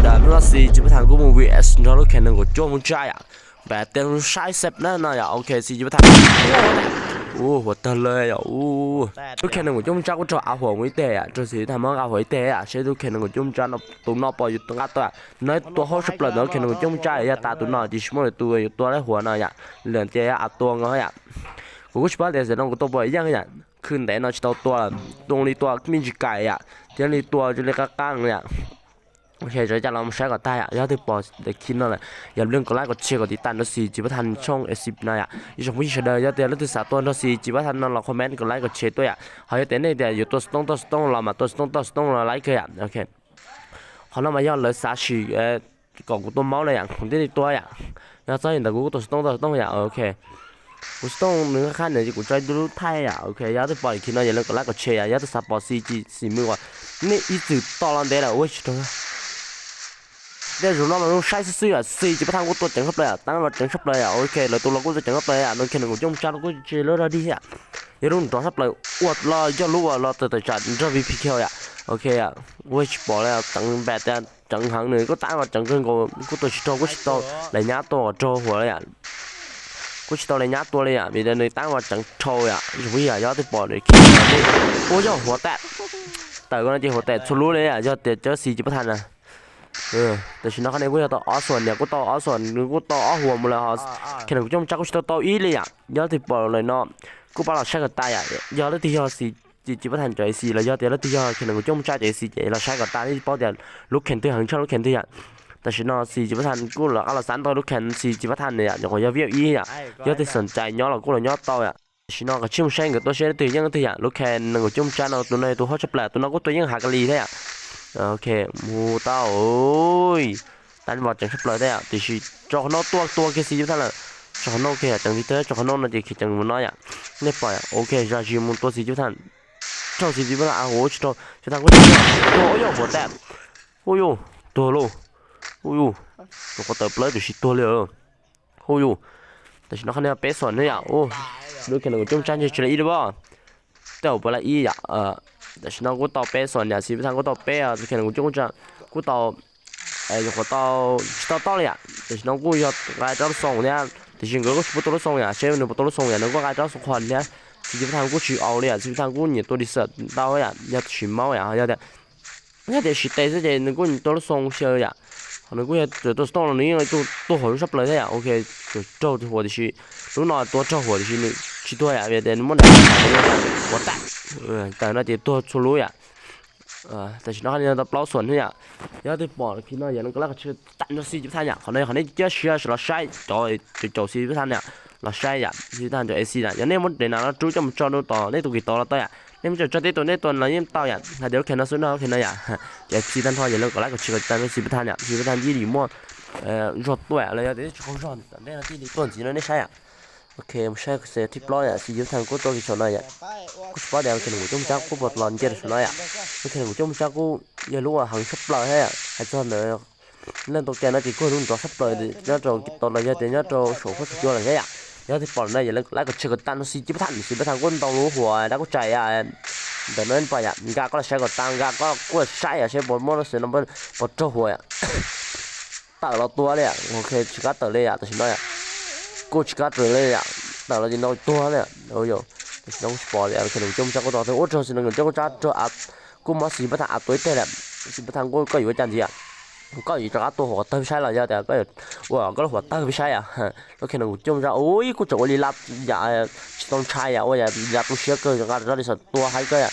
Đa nó là xì chín mươi tám của movie S nó lúc khen nâng của chua mông trai ạ. Bé tên sai sếp nó nó ạ. Ok, xì chín mươi tám. Ô, hụt tờ lời ạ. Ô, lúc khen nâng của chua mông trai của trò áo hổ mới tệ ạ. Trò xì tám món áo hổ tệ ạ. Sẽ lúc khen nâng của chua mông trai nó tụ nó bỏ tụ ngắt tôi ạ. Nói tua hốt sắp lợn nó khen nâng của chua mông trai ạ. Ta tụ nó chỉ mua được tụ tụ lấy hùa nó ạ. Lợn tệ ạ, tua ngó ạ. กูก็สิบ่ได้เสียน้องกูตัวบ่อยยังเนี่ย คืนแต่นอนสิเตาตัว ตรงลีตัวมีจิไก่อะ เที่ยงลีตัวจะเรียกกลางเนี่ย โอเค จะจะลองใช้ก่อนได้อะ ยอดที่ปอได้คิดนั่นแหละ อย่าลืมกดไลค์กดแชร์กดติดตามด้วยสิ จิบว่าทันช่อง เอสซี นะอะ อีช่องผู้ชายเดิน ยอดเตียนแล้วติดสามตัวด้วยสิ จิบว่าทันนอนรอคอมเมนต์ กดไลค์กดแชร์ด้วยอะ เขาจะเต้นเนี่ยเดี๋ยวอยู่ตัวสตงตัวสตงรอมา ตัวสตงตัวสตงรอไลค์เลยอะ โอเค เขานำมายอดเลยสาชี เอ่อ ก็กูตัวเมาส์เลยอะ ผมที่ตัวอะ ยอดซ้ายแต่กูตัวสตงตัวสตงอะ โอเค กูสตงหนึ่งขั้นเนี่ย กูใช้ดูไทยอะ โอเค ยอดที่ปล่อยคลิปเนาะ อย่าลืมกดไลค์กดแชร์อะ ยอดที่ซัพพอร์ตซีจีสี่หมื่นกว่า นี่อีสื่อต่อลันเดดอะ โอ้ย ชิโต ได้รู้เนาะ มันต้องใช้ซื่อๆอะ สี่จิบประทานกูตัวเจ๋งครับเลยอะ ตั้งมาเจ๋งครับเลยอะ โอเค แล้วตัวเรากูจะเจ๋งครับเลยอะ โอเค หนึ่งกูจ้องจัดกูเจอแล้วดีอะ อย่าลืมต่อครับเลย อวดรอ ยอดรู้ว่ารอแต่แต่จัด เรื่องวีพีเคอะ โอเคอะ โอ้ย บอกแล้ว ตั้งแบบแต่ จังหัງໜຶ່ງ ກໍຕາມວ່າຈັງເກີນກໍ ກໍຕົວຊິໂຕ ກໍຊິໂຕໄລຍະໂຕກໍໂຕຫົວເລີຍອະ ກໍຊິໂຕໄລຍະຕົວເລີຍອະ ມີແຕ່ໜຶ່ງຕາມວ່າຈັງໂທອະ ຢູ່ຫວຽ ຍອດແຕ່ປອດເລີຍ ໂອ້ຍ ຫົວແຕກ ແຕ່ກໍໜ້າຈະຫົວແຕກ ໂຊລູເລີຍອະ ຍອດແຕ່ເຈີສີ່ຈິປະທານນະ ເອີ ແຕ່ຊິນອກຄັນນີ້ ກູຢາກໂຕອອສວນເນຍ ກູໂຕອອສວນ ກູໂຕອອຫົວໝົດເລີຍ ແຄ່ນັ້ນກູຈົງຈັກ ກູຊິໂຕໂຕອີ່ເລີຍອະ ຍອດແຕ່ປອດເລີຍເນາະ ກູປາຫຼອດໃຊ້ກໍຕາຍອະ ຍອດເລີຍທີ່ຍອດສີ່ Ci, ci bớt hẳn cho AC là do tiền nó tí do khi nó cũng chống trái cho AC, chạy là sai còn ta đi bao tiền, lúc khen thứ hẳn cho lúc khen thứ hẳn. Ta chỉ nó xì ci bớt hẳn cũng là ala sẵn thôi, lúc khen xì ci bớt hẳn này, nó còn do việc ý à. Do thì sẵn chạy nhó là cũng là nhó tao à. Chỉ nó có chung sai người tôi sẽ từ những thứ à, lúc khen nó cũng chống trái nó, tụi này tụi hot chấp lại, tụi nó cũng tụi những hạt lì thế à. Ok, mù tao ơi. Tan vào chẳng chấp lại thế à, thì chỉ cho nó tua tua kia xì ci bớt hẳn là. Cho nó kia chẳng đi tới, cho nó nó thì khi chẳng muốn nói à. Nếp phải à, ok, ra chỉ muốn tua xì ci bớt hẳn. Cho xì ci bớt hẳn, à, hổ, cho, cho thằng có. Ôi, ôi, hổ tẹt. Ôi, ôi, tua lô. Ôi, ôi. Tôi có tờ play, tôi chỉ tua lừa. Ôi, ôi. Tại sao nó không đeo pé sòn thế à? Ô, đôi khi nó cũng trông chán như chuyện là ít đúng không? Tao bớt là ít à. Ờ, tại sao nó cũng tao pé sòn nhỉ? Xì bớt hẳn cũng tao pé à, tôi khi nó cũng trông chán. Cũng tao ເອີ ຢູ່ຂົວເຕົາ ຊິເຕົາເຕົາເລີຍອະ ແຕ່ຊິນ້ອງກູຢອດກາຍເຕົາລະສອງເນຍ ແຕ່ຊິເກີກໍຊິບໍ່ໂຕລະສອງອະ ເຊວໜຶ່ງບໍ່ໂຕລະສອງອະ ແລ້ວກໍກາຍເຕົາສອງຄອນເນຍ ຊິຈິບທາງກູຊິເອົາເລີຍອະ ຊິທາງກູນີ້ໂຕດີເຊີດເຕົາອະ ຢາກຊິເມົາອະ ຢາກແຕ່ ຢາກແຕ່ຊິເຕະໃສ່ໜຶ່ງກູໂຕລະສອງເຊວອະ ໜຶ່ງກູຢາກໂຕສະຕອງນີ້ໂຕ ໂຕຫົວຊັບເລີຍອະ ໂອເຄ ໂຕ ໂຕຫົວທີ່ຊິ ລູກນ້ອຍໂຕເຈົ້າຫົວທີ່ຊິໜຶ່ງຊິຕົວອະ ແຕ່ມັນບໍ່ໄດ້ ບໍ່ແຕກ ເອີ ແຕ່ໜ້າຈະຕົວໂຊໂລອະ Ờ, ta chỉ nói là tao plau xuân thôi à. Giờ tôi bỏ khi nó giờ nó có là chưa tặng cho xì chữ than nhỉ. Còn đây, còn đây chưa share là sai. Trời, trời, trời xì chữ than nhỉ. Là sai à. Xì than cho AC nè. Giờ nên muốn để nào nó trú cho một cho nó to, nên tụi kỳ to là tôi à. Nên muốn cho cho tết tuần, tết tuần là nên tao à. Là điều khi nó xuống nó khi nó à. Giờ xì than thôi, giờ nó có là có chưa tặng cho xì than nhỉ. Xì than gì đi mua. Ờ, giọt tuổi là giờ tết không giọt. Đây là tí đi tuần gì nó nên sai à. ໂອເຄ ບໍ່ໃຊ່ເສຍທິບຮ້ອຍອະ ຊິຢູ່ທາງກູໂຕກິໂຊນອຍອະ ກູສະປອດແດງເຂນຫູຈົ່ມຈັກ ກູປອດລອນເຢັນໂຊນອຍອະ ເຂນຫູຈົ່ມຈັກ ກູຢ່າຮູ້ວ່າຫັງຊັບເລີຍອະ ໃຫ້ຊອນເລີຍ ເລື່ອງຕົກແກ່ນອດຈິກູລຸນຕໍ່ຊັບເລີຍ ຍອດໂຕກິໂຕລະຍະເຕຍອດໂຕໂຊໂຄສະຈົວລະຍະ ຍອດທີ່ປອນໄດ້ ຢ່າລືມໄລກ໌ ກົດແຊ ກົດຕິດຕາມ ຊິຈິບທັນ ຊິໄປທາງກູນຕ້ອງຮູ້ຫົວ ແລ້ວກູໃຈອະ ແບບນັ້ນໄປອະ ກາກໍໃຊ້ກໍຕາມ ກາກໍກົດໃຊ້ອະ ໃຊ້ບໍ່ໝົດເສຍນຳເບິ່ງ ປອດໂຕຫົວອະ ເຕີລາວຕົວເລີຍອະ ໂອເຄ ຊິກາເຕີເລີຍອະ ແຕ່ຊິນ້ອຍອະ ກູຊິກາເຕີເລີຍອະ ເຕີລາວຈິນ້ອຍຕົວເລີຍອະ ໂອ້ໂຫ ແຕ່ຊິນ້ອຍສະປອດເລີຍອະ ເຂົນຈົມຈັກກໍຕໍ່ເຕີ ໂອ້ໂຫ ຊິນ້ອຍຈົມຈັກກໍຕອດ ອາ ກູມາຊິປະທະອາຕົວແທ້ແລ້ວ ຊິປະທະກູກໍຢູ່ອາຈານຊິອະ ກໍຢູ່ຈັກອາຕົວຫົວເຕີໄປໃຊ້ລະຍະ ແຕ່ກໍ ໂອ້ ກໍຫົວເຕີໄປໃຊ້ອະ ໂອເຄ ນະ ກູຈົມຈັກ ໂອ້ຍ ກູຈະໂອລີລາດຢາ ຊິຕ້ອງໃຊ້ອະ ໂອ້ຍ ຢາ ຢາຕູເຊຍເກີນ ຈັກອາຕົວໃຫ້ເກີນອະ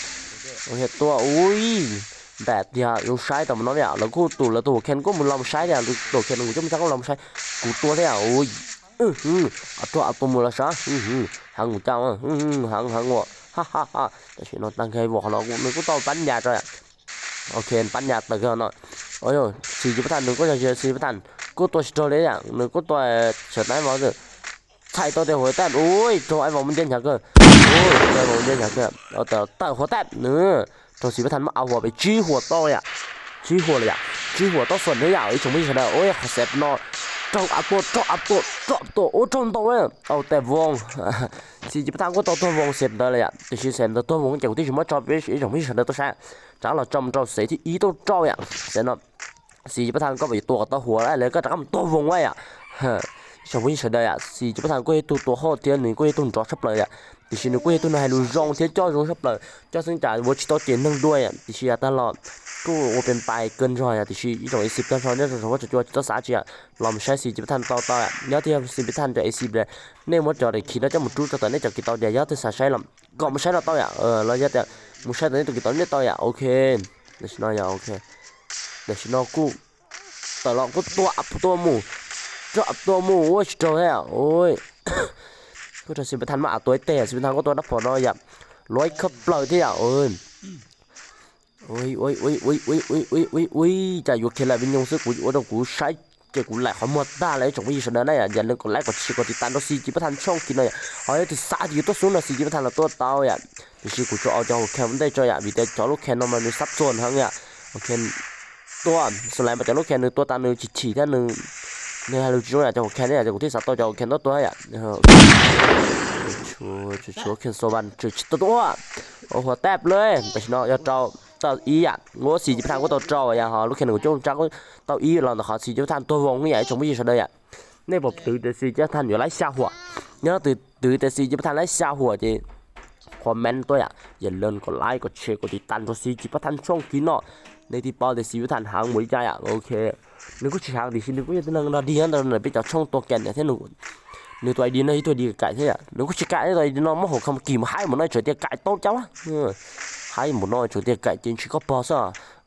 ໂອເຄ ຕົວ ໂອ້ຍ ແບບດຽວ ລູກຊາຍຕຳນ້ອງເນຍ ແລ້ວກູຕູ ແລ້ວໂຕແຂນກູມັນລຳຊາຍເນຍ ໂຕແຂນກູຈະມັນຈັກລຳຊາຍ ກູຕົວແທ້ ໂອ້ຍ ອືຫື ເອົາຕົວ ເອົາຕົວມືລະຊະ ອືຫື ຫາງຫູເຈົ້າ ອືຫື ຫາງ ຫາງຫົວ ຮາຮາຮາ ແຕ່ຊິນອນຕັ້ງໃຈບອກເນາະ ກູ ກູຕ້ອງປັນຍາເຈົ້າ ໂອເຄ ປັນຍາເຕີເນາະ ໂອ້ຍ ສີ່ສິບປະທານ ໜຶ່ງກໍຈະເສຍສີ່ສິບປະທານ ກູຕົວຊິໂຕເລີຍ ໜຶ່ງກູຕົວເສີດໄດ້ບໍ່ ໃສ່ຕົວແຕ່ຫົວແຕກ ໂອ້ຍ ໂຕໄອ້ບໍ່ມັນເດັ່ນຫຍັງເກີນ ໂອ້ຍ ໂຕໄອ້ບໍ່ມັນເດັ່ນຫຍັງເກີນ ເອົາແຕ່ ແຕ່ຫົວແຕກ ເອີ ໂຕສີປະທານມາເອົາຫົວໄປຈີ່ຫົວຕໍ່ເລີຍອະ ຈີ່ຫົວເລີຍອະ ຈີ່ຫົວຕໍ່ສ່ວນເລີຍອະ ອີ່ຊົງມີຊະນະ ໂອ້ຍ ຂໍແຊບເນາະ ເຈົ້າອັບໂຕ ເຈົ້າອັບໂຕ ເຈົ້າອັບໂຕ ໂອ້ ເຈົ້າອັບໂຕເລີຍ ເອົາແຕ່ວົງ ສີປະທານກໍຕໍ່ຕົວວົງເສັດໄດ້ເລີຍອະ ແຕ່ຊີແຊມຕໍ່ຕົວວົງ ເຈົ້າທີ່ຊິມາຈອບ ອີ່ຊົງມີຊະນະ ຕົວແຊ ຈາກລາວຈອມເຈົ້າເສທີ່ອີໂຕເຈົ້າອະ ແຊເນາະ Xì Jì Bá Than có bị tua cái tao hùa đấy, lấy cái trắng tua vòng vậy à. Hờ, trong cái sân đây à, Xì Jì Bá Than có hiệp tua tua hot thế, nưng có hiệp tua rõ sắp lời à. Thì xin nưng có hiệp tua này hay lù rong thế cho rong sắp lời. Cho xứng trả vô chỉ tao tiền nâng đuôi à. Thì xin ta lo. Cứ ô bên bài cơn rồi à, thì xin ít trong AC ta rồi nhớ trong số có cho cho tao xá chị à. Lòng sai Xì Jì Bá Than tao tao à. Nhớ thì Xì Jì Bá Than cho AC đây. Nên muốn cho để khi nó cho một chút cho tao nên cho kỹ tao để nhớ thì xả sai lắm. Có một sai nó tao à. Ờ, lo nhớ thì một sai tao nên tụi kỹ tao nên tao à. Ok. Để xin nó à, ok. Để xin nó cũ. ຕະຫຼອດ ກູຕົວອັບຕົວໝູ່ ຕົວອັບຕົວໝູ່ ໂອ້ຍ ຊິໂຕແທ້ ໂອ້ຍ ກູຈະຊິໄປທັນມາອັບຕົວແຕ່ ຊິໄປທັນກູຕົວນັບພໍເນາະ ຢາກລອຍຄັບເປີເດ້ ໂອ້ຍ ໂອ້ຍ ໂອ້ຍ ໂອ້ຍ ໂອ້ຍ ໂອ້ຍ ໂອ້ຍ ໂອ້ຍ ຈະຢູ່ເຂດລະວິນຍົງ ຊຶ່ງກູ ໂອ້ ດອກ ກູໃຊ້ ເຈ ກູໄຫຼຂໍໝົດຕາເລີຍ ຈົ່ງໄປຢູ່ຊະເດີນໄດ້ ຢ່າລືມກົດໄລ ກົດແຊ ກົດຕິດຕາມ ຕົວຊີຈິປະທານຊ່ອງກິນເນາະ ເອົາໃຫ້ຖືກສາດຢູ່ຕົວສູນເນາະ ຊີຈິປະທານລະຕົວເຕົາ ຢ່າ ທີ່ຊີກູຈະເອົາຈອກຫົວແຂນມັນໄດ້ ເຈົ້າ ຢ່າ ມີແຕ່ຈອກລູກແຂນເນາະ ມັນມີສັບສົນຫັ້ນ ຢ່າ ໂອເຄ ຕົວສະໄລມາຈາກລູກແຂນໜຶ່ງຕົວຕາໜຶ່ງ ຈີ່ໆ ແທ້ໜຶ່ງ ໃນຮາລູຈິໂນ ຈາກຫົວແຂນນີ້ ຈາກທີ່ສາໂຕຈາກຫົວແຂນຕົວຕົວ ຢ່າ ເອີ ໂຊ ໂຊ ໂຊ ໂຊ ໂຄນສະຫວັນ ໂຊ ໂຊ ໂຕຕົວ ໂອ້ ຫົວແຕບເລີຍ ໄປຊິເນາະ ຢ່າເຈົ້າ ເຕົ້າອີ່ ອ່ະ ໂອ້ ຊີຈິປະທານກໍເຕົ້າເຈົ້າ ຢ່າ ຫາລູກແຂນກໍຈົ່ງຈັກເຕົ້າອີ່ ລອງນະຄອນ ຊີຈິປະທານຕົວວົງ ຢ່າ ຈົ່ງບໍ່ຍິງຊະເດີ ຢ່າ ໃນບໍ່ຕື້ແຕ່ຊີຈິປະທານ ຢູ່ຫຼາຍຊາຫົວ ຍາວຕື່ ຕື່ແຕ່ຊີຈິປະທານຫຼາຍຊາຫົວ ເຈ ຄອມເມັນຕົວ ຢ່າ ຢ່າລືມກົດໄລ ກົດແຊ ກົດຕິດຕາມຕົວຊີຈິປະທານຊ່ອງກິນເນາະ ໃນທີ່ເປົ້າແຕ່ຊີຈິປະທານຫາງໝົດຈ້າ ອ່ະ ໂອເຄ ໜຶ່ງກູຊິຫາງດີຊິ ໜຶ່ງກູຈະນັ່ງນອນດີຫັ້ນ ຕອນນັ້ນເປັນເຈົ້າຊ່ອງຕົວແກ່ນແທ້ໜຶ່ງ ໜຶ່ງຕົວໄອດີນະ ຕົວດີກາຍແທ້ ໜຶ່ງກູຊິກາຍຕົວໄອດີນອນມາຫົວຄຳກີມໃຫ້ໝົດໜ້ອຍ ເຈ ຕຽກາຍໂຕເຈົ້າ ເອີ ໃຫ້ໝົດໜ້ອຍ ເຈ ຕຽກາຍ ເຈນຊິກໍພໍຊະ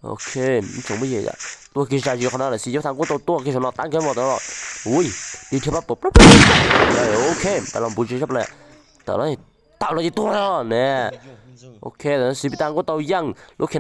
ໂອເຄ ມັນສົ່ງໄປເຍອະ ຕົວກິນຊາຢູ່ຂະໜາດນັ້ນ ຊີຢູ່ທາງກູໂຕ ຕົວກິນສະໜອດ ຕານກັນໝົດຕະຫຼອດ ອຸ້ຍ ດີເທມາປຸບ ໂອເຄ ຕະຫຼອດບຸນຊິຊັບເລີຍ ຕະຫຼອດ ຕະຫຼອດອີກຕົວແລ້ວແນ່ ໂອເຄ ແລ້ວຊີວິດທາງກູໂຕຍັງ ລູກແຂ